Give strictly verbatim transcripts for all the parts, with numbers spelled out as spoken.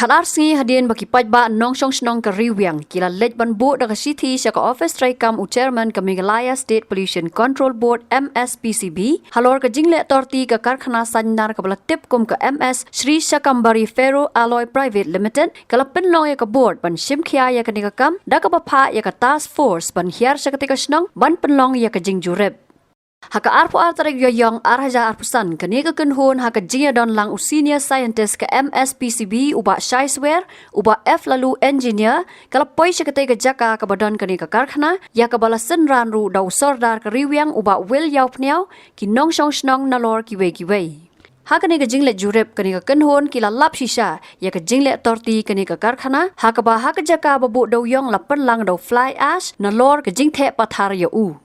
Ar sngi hadien ba ki paidbah nongshong shnong ka Riwiang ki la leit ban buh da ka shithi sha ka office treikam u chairman ka Meghalaya State Pollution Control Board, M S P C B, halor ka jingleh torti ka karkhana sainar kaba la tip kum ka M S Sri Shakambari Ferro Alloy Private Limited, ka la pynlong ïa ka board ban shim khia ïa kane ka kam da kaba phah ïa ka task force ban hiar sha katei ka shnong ban pynlong ïa ka jingjurip. Ha ka arphew ar tarik Ïaïong ar hajar arphew san, kane ka kynhun ha ka jingïadon lang u senior scientist ka M S P C B u Bah Shai Swer, u Bah F Lalu engineer, ka la poi sha katei ka jaka kaba don kane ka karkhana, ïa kaba la synran ruh da u sordar ka Riwiang u Bah Will Ïawphniaw, ki nongshong shnong nalor kiwei kiwei. Ha kane ka jingleit jurip kane ka kynhun ki la lap shisha ïa ka jingleh torti kane ka karkhana, ha kaba ha ka jaka ba buh da u ïong la pynlang da u fly ash nalor ka jingtheh pathar ïa u.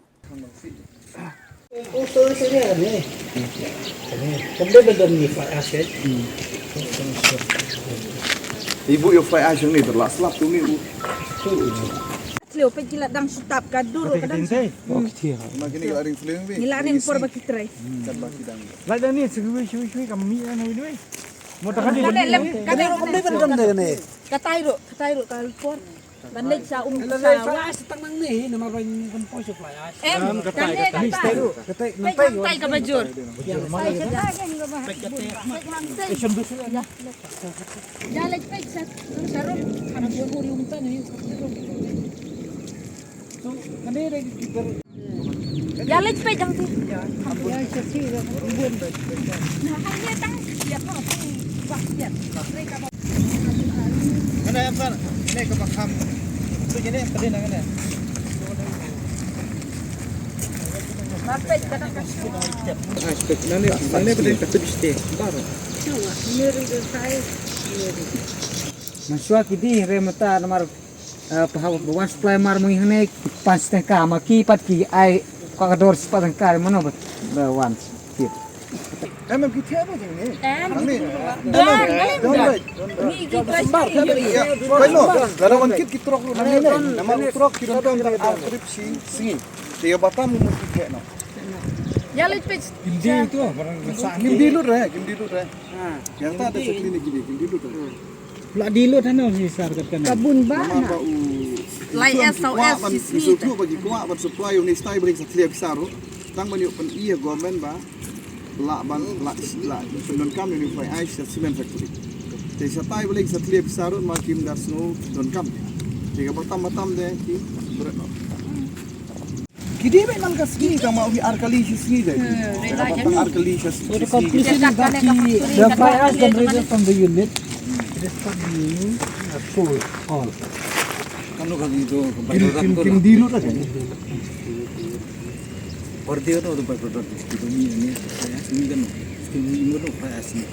Ibu ïa fly ash ni berlak slap tu ni u. Tleu peit ki la dang shu tap ka dur ka dang. Ma kini la ring fling bi. Ngi la ring por ba ki trei. Kat ba ki dang. Lai dang ni shui shui shui kam mi na wi wi. Mo ta ka di. Ka dei ro ka dei ban dam dei ne. Ka tai ro, ka tai ro ka por. Ban leit sha um. Lai sha fly ash tang nang ni namar ba ngi kam poi sha fly ash. Em, ka tai, ka tai. Ka tai, ka tai. Ka tai ka bajur. Ïa leit peit sha, sha rum. Ïa leit peit dang ti. Ngane em sar, ne ka ba kham. Tu jene em pede na ngane. Ba peit ka dang ka. Nane, nane pede ka tu biste. Bar. Nang shuwa ki di re mata namar, eh, pa hawa ba wan supply mar mui hane ki pan siteng ka ma ki pat ki ai ka ka dor sipat teng ka mano ba, ba wan ki. Em em ki thia ba jeng ni. Em. Ang ni. Don, em em. Don, don, don. Ni ki don, don, don. Bai mo, la wan kit ki trok lu nang ni. Namar trok ki don kam da trip si singi. Te ïa batam mu ki thia no. Ïa leit peit. Kim di tu, barang sa. Kim di lut re, kim di lut re. Yang ta da sa klinik kim di, kim di lut re. La di lut hano hi sar kat kan. Ka bun ba. Namar ba u lai S O S ban si sni. Su tu bagi kuat ban supply u ni stai bring sa thlia pisa ru. Tang ban yu pen iya government ba. La ban la la pen don kam ni fly ash sa cement factory. Te sa tai bring sa thlia pisa ru ma kim dar snow don kam. Te ka batam batam de ki berat no. Ki dei ba nang ka sngi ka ma wi ar kali shi sngi de. Ar kali shi sngi. So the conclusion is that the, the fire generated from the unit, it is not being, uh, sold all. Kanu ka di do. Kin, kin, kin di lu ta kan. Or di do do by product ki do ni ni. Ni kan. Ki ni mo do fire sngi.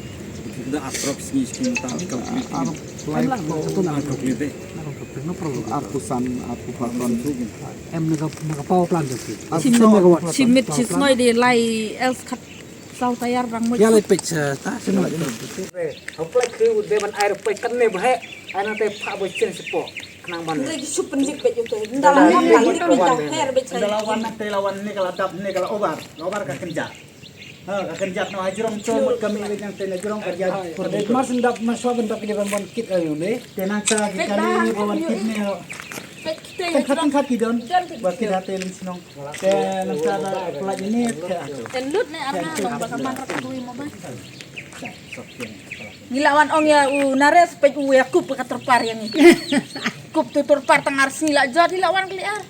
Da approx ni sngi ta calculate. Ar, ar, calculate. Ar pusan, ar pupaton. Em na ka, na ka power plant jong ki. Ar siem megawatt. Siem mit siem snoi de lai els khat saw tayar bang mo. Ïa lai peit, eh, ta siem megawatt. Hau plai khu de ban ai rupai kan ne bah. Ai na te pha bo chen sepo. Khnang ban. Ngi ki sup pen lik beit yu te. Ndala ngam la lik beit da her beit. Ndala wan na te la wan ne ka la dap ne ka la obar. La obar ka kynja. Ha, ka kynjat no, ha jrong to mut kami le jang te na jrong ka jat. Mar sendap, mar swa bendap ide ban ban kit ayo ne. Te nang ta ki kali ban ban kit ne. Te khat khat ki don. Ba kit ha te lem snong. Te nang ta da pelat ini te. Te lut ne arna long ba ka man rak dui mo ba. Ngi la wan ong ïa u Nares peit u ïa kup ka terpar ïa ngi. Kup tu terpar tang ar sngi la jot hi la wan kli ar.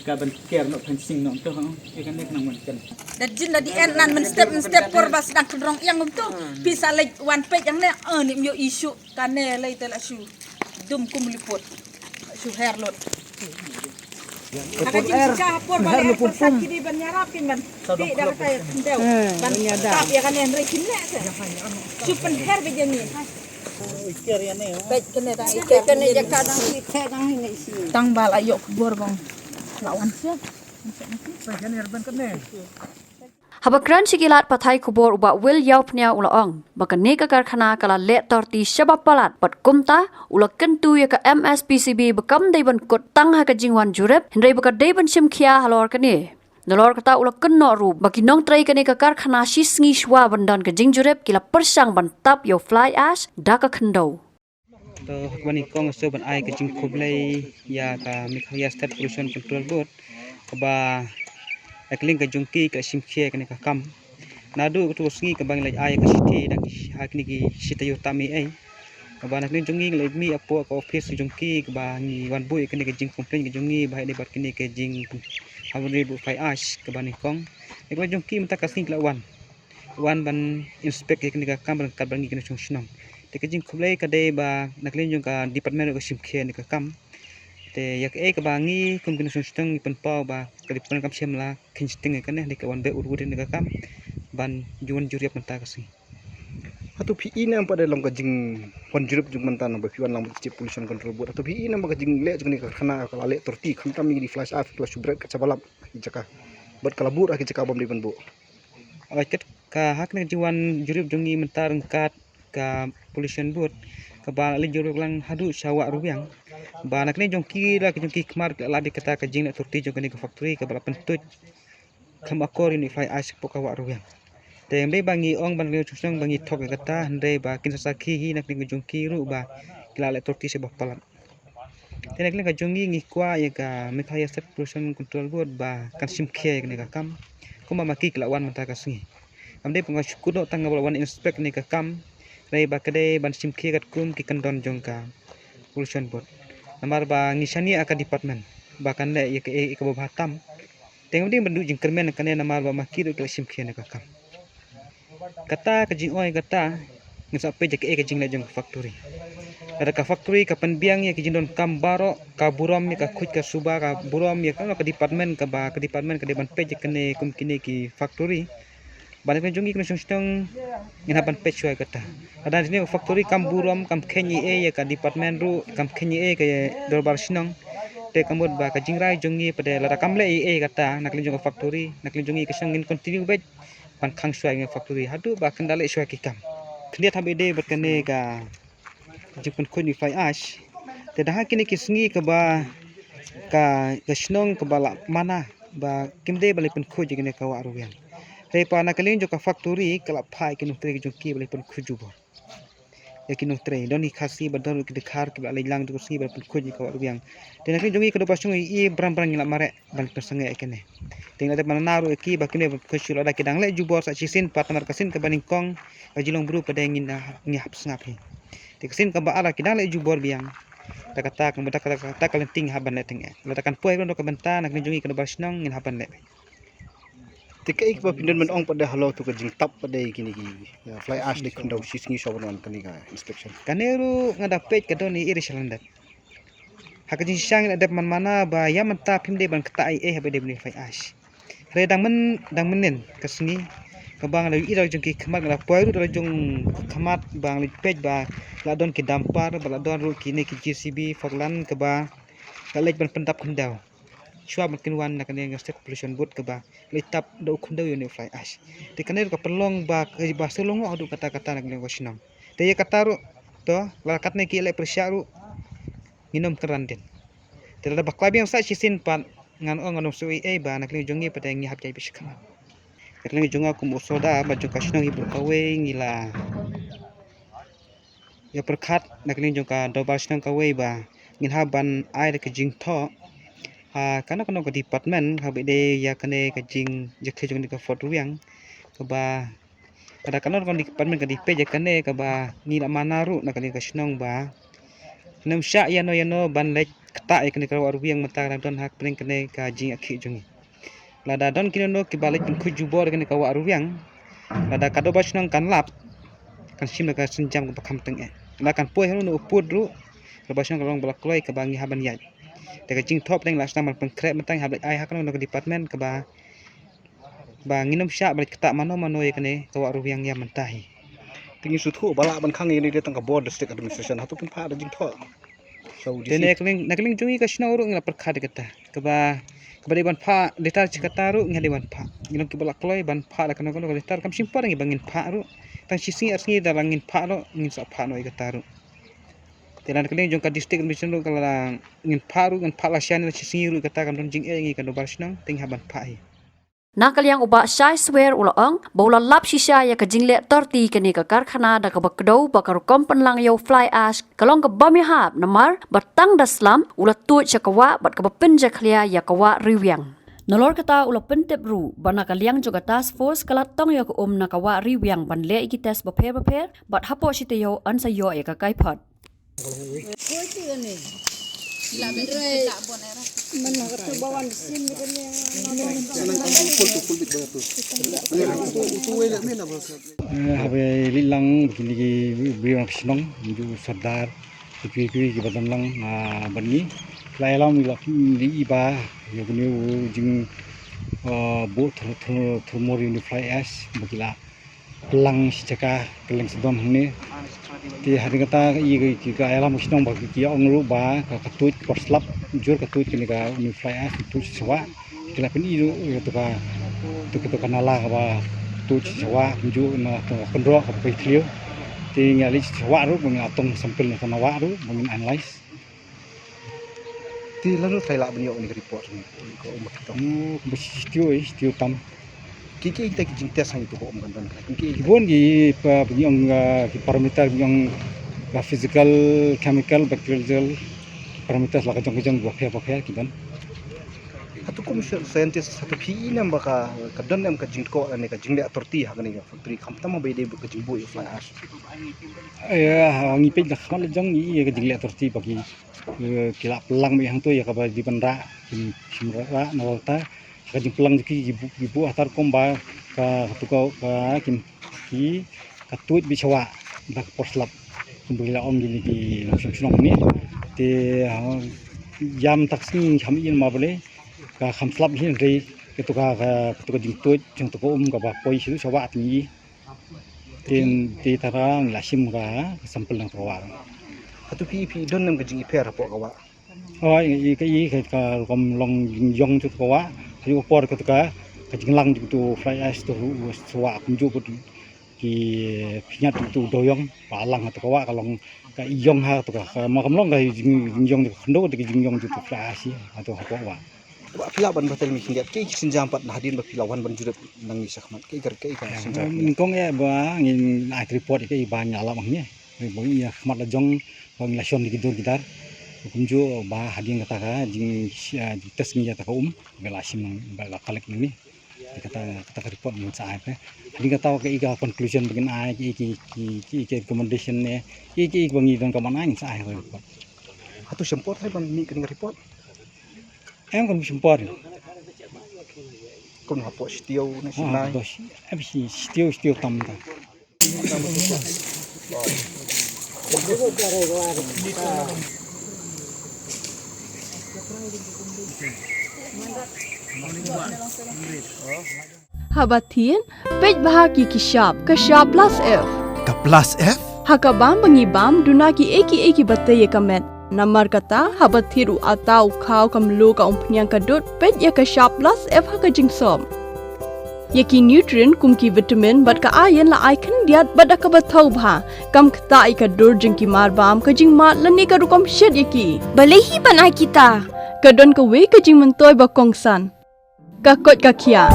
Ka ban ker no fencing no to ha. Ïa kan dek nang wan kan. Da jin da di en nan men step men step por ba sdang kynrong ïang um to. Pisa leit wan peit ïang ne, eh, ni myo issue. Kane lei te la shu dum kum liput. Shu her lut. Ka jin ka por ba her lut pum pum. Ki di ban nyarap kin ban. Ti da ka tai kin teu. Ban tap ïa kane hynrei kin ne se. Shu pen her be jeni. Peit kane dang iker kane jaka dang iker dang hi ne isi. Tang ba la ïoh khubor bang la wan sia. Haba kren sha ki lad pathai khubor u Bah Will Ïawphnia u la ong ba kane ka karkhana ka la leh torti shaba palat bad kumta u la kyntu ïa ka M S P C B ba kam dei ban kut tang ha ka jingwan jurip hynrei ba ka dei ban shim khia halor kane. Nalor kata u la kynnoh ruh ba ki nongtrei kane ka karkhana shi sngi shwa ban don ka jingjurip ki la pyrshang ban tap ïa u fly ash da ka khyndew. To ha kaba nyngkong nga shu ban ai ka jingkhublei ïa ka Meghalaya State Pollution Control Board kaba ha ka liang ka jong ki ka la shim khia ïa kane ka kam. Naduh katto ka sngi kaba ngi la ai ka shithi da ki ha kine ki shi taïew tam ei ei. Kaba na ka liang jong ngi ngi la mih hapoh ka office jong ki kaba ngi wan buh ïa kane ka jingcomplain ka jong ngi ba ha dei bad kine ka jing ha ban ri buh fly ash kaba nyngkong. Ïa kaba jong ki mynta ka sngi ki la wan. Wan ban inspect ïa kane ka kam ryngkat bad ngi ki nongshong shnong. Te ka jingkhublei ka dei ba na ka liang jong ka department ruh ka shim khia ïa kane ka kam. Te ïa kaei kaba ngi kum ki nongshong shnong ngi pynpaw ba ka department kam shym la kheiñ shiteng ïa kane, dei ka wan beh urwit ïa kane ka kam ban ju wan jurip mynta ka sngi. Hato phi i ne em pat de long ka jingwan jurip jong mynta naba phi wan lang bad ka State Pollution Control Board? Hato phi i ne em ba ka jingleh jong kane ka karkhana ka la leh torti khamtam ïa ki fly ash ka la shu bret ka jaba lap ha ki jaka bad ka la buh ha ki jaka bym dei ban buh? Oi, kat ka ha kane ka jingwan jurip jong ngi mynta ryngkat ka Pollution Board kaba la leit jurip lang haduh sha Wah Ruwiang. Ba na ka liang jong ki la ka jong ki khmat ka la lap ïa kata ka jingleh torti jong kane ka factory kaba la pyntuid kham akor ïa une u fly ash hapoh ka Wah Ruwiang. Te ym dei ba ngi ong ban ngi shong ba ngi thok ïa kata, hynrei ba kin sa sakhi hi na ka liang ka jong ki ruh ba ki la leh torti sha ba palat. Te na ka liang ka jong ngi ngi kwah ïa ka Meghalaya State Pollution Control Board ba kan shim khia ïa kane ka kam kumba ma ki ki la wan mynta ka sngi. Ym dei ba nga shu kut noh tang ba la wan inspect kane ka kam, hynrei ba ka dei ban shim khia katkum ki kyndon jong ka Pollution Board. Namar ba ngi shaniah ha ka department ba kan leh ïa kaei kaba bha tam. Te ngim dei ban duh jingkyrmen kane namar ba ma ki ruh ki la shim khia ïa kane ka kam. Kata ka jingoi kata ngin sa peit ïa kaei ka jingleh jong ka factory. Lada ka factory ka pynbiang ïa ka jingdonkam baroh, ka burom ïa ka khuid ka suba, ka burom ïa ka, ka department kaba, ka department ka dei ban peit ïa kane kum kine ki factory. Ba na ka liang jong ngi ki nongshong shnong ngin hap ban peit shuwa ïa kata. Lada kane ka factory kam burom, kam kheiñ ei ei ïa ka department ruh, kam kheiñ ei ei ïa ka dorbar shnong. Te ka mut ba ka jingrai jong ngi pat de lada kam leh ei ei ïa kata na ka liang jong ka factory, na ka liang jong ngi ka shnong ngin continue beit ban khang shuwa ïa ka factory haduh ba kan da leh shuwa ki kam. Khyndiat haba ïadei bad kane ka jingpynkhuid ïa u fly ash. Te da ha kine ki sngi kaba ka, ka shnong kaba la mana ba kim dei ban leit pynkhuid ïa kane ka Wah Ruwiang. Hynrei pat na ka liang jong ka factory ka la phah ïa ki nongtrei jong ki ban leit pynkhuid jubor. Ïa ki nongtrei, don ki Khasi bad don ruh ki Dkhar kiba la leit lang katto ka sngi ban pynkhuid ïa ka Wah Ruwiang. Te na ka liang jong ngi ka dorbar shnong i bran bran ngi la mareh ban pynsangeh ïa kane. Te ngi la dep mana ruh ïa ki ba kine ban pynkhuid shuh, lada ki dang leh jubor sa shisien pat namar ka sien kaba nyngkong ka jinglong briew pat de ngin, ngi hap sngap hi. Te ka sien kaba ar lada ki dang leh jubor biang, ta kata ka, ta kata ka lynti ngi hap ban leh teng eh. Lada kan poi ha ka bynta na ka liang jong ngi ka dorbar shnong ngin hap ban leh. Te kaei kaba phin don ban ong pat de halor to ka jingtap pat de kine ki, eh, fly ash da ki khyndew shi sngi shuwa ban wan kane ka inspection? Kane ruh nga da peit ka don ei ei ruh sha lyndet. Ha ka jingshisha ngi la dep mana ba ïa mynta phim dei ban ktah ei ei haba ïadei bad une u fly ash. Hynrei dang myn, dang mynnin ka sngi kaba nga la ïohi da la jong ki khmat, nga la poi ruh da la jong khmat ba nga la peit ba la don ki dumper, ba la don ruh kine ki J C B, forklift kaba la leit ban pyndap khyndew. Shuwa ban kin wan na kane ka State Pollution Board kaba leit tap da u khyndew ïa une u fly ash. Te kane ruh ka pynlong ba, ba shu long haduh katta katta na ka liang ka shnong. Te ïa kata ruh to, lada katne ki leh pyrshah ruh ngin ym kynran dien. Te lada bakla biang sa shisien pat ngan ong, ngan ym sngew ei ei ba na ka liang jong ngi pat de ngi hap ïaid beit shakhmat. Na ka liang jong nga kum u Soda bad jong ka shnong hi baroh kawei ngi la ïa pyrkhat na ka liang jong ka dorbar shnong kawei ba ngin hap ban ai da ka jingthoh ha kano kano ka department haba ïadei ïa kane ka jingïakhih jong kane ka Fort Ruwiang, kaba lada kano kano ka department ka dei peit ïa kane kaba ngi la mana ruh na ka liang ka shnong ba ngin ym shah ïano ïano ban leit ktah ïa kane ka Wah Ruwiang mynta ka dang don ha pdeng kane ka jingïakhih jong ngi. Lada don kino kino kiba leit pynkhuid jubor ïa kane ka Wah Ruwiang, lada ka dorbar shnong kan lap, kan shim da ka sienjam kaba kham tyngeh. Lada kan poi ha une u pud ruh, ka dorbar shnong ka long ba la kloi kaba ngi hap ban ïaid. Te ka jingthoh pdeng la sdang ban pynkhreh mynta, ngi hap leit ai ha kano kano ka department kaba, ba ngin ym shah ban leit ktah mano mano ïa kane ka Wah Ruwiang ïa mynta hi. Te ngi sngewthuh ba lah ban khang ïa kane dei tang ka bor District Administration, hato phin phah da jingthoh? Te na ka liang, na ka liang jong ngi ka shnong ruh ngi la pyrkhat ïa kata. Kaba, kaba dei ban phah letter shi katta ruh ngi dei ban phah. Ngi long kiba la kloi ban phah da kano kano ka letter, kam shym pat ngi ba ngin phah ruh. Tang shi sngi ar sngi da la ngin phah ruh ngin sa phah noh ïa kata ruh. Te na ka liang jong ka District Administration ruh ka la ngin phah ruh, ngin phah lashai ne shi sngi ruh ïa kata kam don jingeh ïa ngi ka dorbar shnong, te ngi hap ban phah hi. Na ka liang u Bah Shai Swer u la ong ba u la lap shisha ïa ka jingleh torti kane ka karkhana da kaba kdew ba ka rukom pynlang ïa u fly ash ka long ka bym ïahap namar ba tang da slap u la tuid sha ka wah bad kaba pynjakhlia ïa ka wah Riwiang. Nalor kata u la pyntip ruh ba na ka liang jong ka task force ka la tong ïa ka um na ka wah Riwiang ban leh ïa ki test bapher bapher bad hapoh shi taïew yn sa ïoh ïa ka kaiphod. Eh, haba ïaid lang kine ki briew na ka shnong, ju sordar, ki briew kiba don lang, ah, bad ngi. La ïalam, la ïohi ba ïa kane u jing, ah, buh thur thur thurmur ïa une u fly ash ba ki la pynlang shi jaka kylleng sdom hangne. Te hadien kata ka i ka, ka ïalam ka shnong ba ki ong ruh ba ka, ka tuid por slap, jur ka tuid kane ka une u fly ash, ka tuid sha wah. Ki la pyni ruh ïa katu ka, katu ka nala kaba tuid sha wah, kumjuh na katu ka kynroh kaba poi thliew. Te ngi la leit sha wah ruh ba ngi la tong sample na katu ka wah ruh ba ngin analyze. Te lano trai lah ban ïoh ïa kane ka report ne, ka um ba ki tong? Hmm, kumba shi taïew, eh, shi taïew tam. Ki, ki, kita ki jingtest ha katu ka um kan don, ki, ki, ki bun ki, pa, ba ngi ong, ah, ki parameter, ba ngi ong, ah, physical, chemical, bacterial parameters la ka jong ka jong bapher bapher ki don. Hato kum scientist hato phi i em ba ka, ka don em ka jingtkoh lane ka jingleh torti ha kane ka factory khamtam ba ïadei bad ka jingbuh ïa u fly ash? Ïa, ha ngi peit da khmat la jong ngi i ïa ka jingleh torti ba ki, eh, ki la pynlang beit hangto ïa kaba dei ban rah, kim, kim rah na wall ta. Ka jingpynlang jong ki, ki buh, ki buh ha kata rukom ba ka, katu ka, ka, kim, ki, ka tuid beit sha wah da ka por slap. Kumba ki la ong kine ki nongshong shnong ne. Te, ha, ïam tak sngi kham ïa ma balei ka kham slap hi, hynrei katu ka, ka, katu ka jingtuid jong katu ka um kaba poi sha wah te ngi. Te, te tara ngi la shim ka, ka sample na katu ka wah. Hato phi, phi don em ka jingïapher hapoh ka wah? Oh, i, i, ka i, ka, ka rukom long jingïong jong katu ka wah. Ka ïoh por katu ka, ka jinglang jong katu fly ash tu, sha wah kumjuh bad ki pynïap jong katu dewïong ba lang ha katu ka wah ka long ka ïong ha katu ka, ka ma kam long ka jing, jingïong jong ka khyndew, ka jingïong jong katu fly ash ha katu hapoh wah. Ba phi lah ban batai ïa ngi khyndiat kaei ka sienjam pat na hadien ba phi la wan ban jurip nangne shakhmat, kaei ka, kaei ka sienjam? Nyngkong eh ba ngin ai report ïa kaei ba ngi la lap hangne. Ba ngi ïa khmat la jong ba ngi la shon ïa ki dur ki dar. Kumjuh ba hadien kata ka jing, ah, jingtest ngi ïa kata ka um ba la shim, ba la collect nangne. Kata, kata ka report ngin sa ai phi. Hadien kata kaei ka conclusion ba ngin ai, kaei, kaei, kaei, kaei ka recommendation ne, kaei, kaei ba ngi donkam ban ai ngin sa ai ka report. Hato shim por trai ban mih kane ka report? Em, kam shim por. Kum hapoh shi taïew ne shi bnai? Ah, hapoh shi, em, shi, shi taïew, shi taïew tam ta. Haba thied, peit bha ïa ki shap, ka shap plus F. Ka plus F? Ha ka bam ba ngi bam, duna kiei kiei kiba tei ïa ka met. Namar kata, haba thied u atta, u khaw, ka mluh, ka umphniang, ka dud, peit ïa ka shap plus F ha ka jingsop. Ïa ki nutrient kum ki vitamin bad ka iron la ai khyndiat bad da kaba thaw bha. Kam ktah ïa ka dur jong ki marbam, ka jingmad lane ka rukom shet ïa ki. Balei hi ban ai kita? Ka don kawei ka jingmyntoi ba kongsan. Ka koit ka khiah.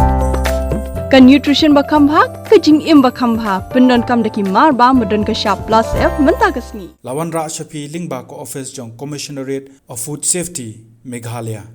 Ka nutrition ba kham bha, ka jingim ba kham bha, pyndonkam da ki marbam ba don ka shap plus F mynta ka sngi. La wanrah sha phi lyngba ka office jong Commissionerate of Food Safety, Meghalaya.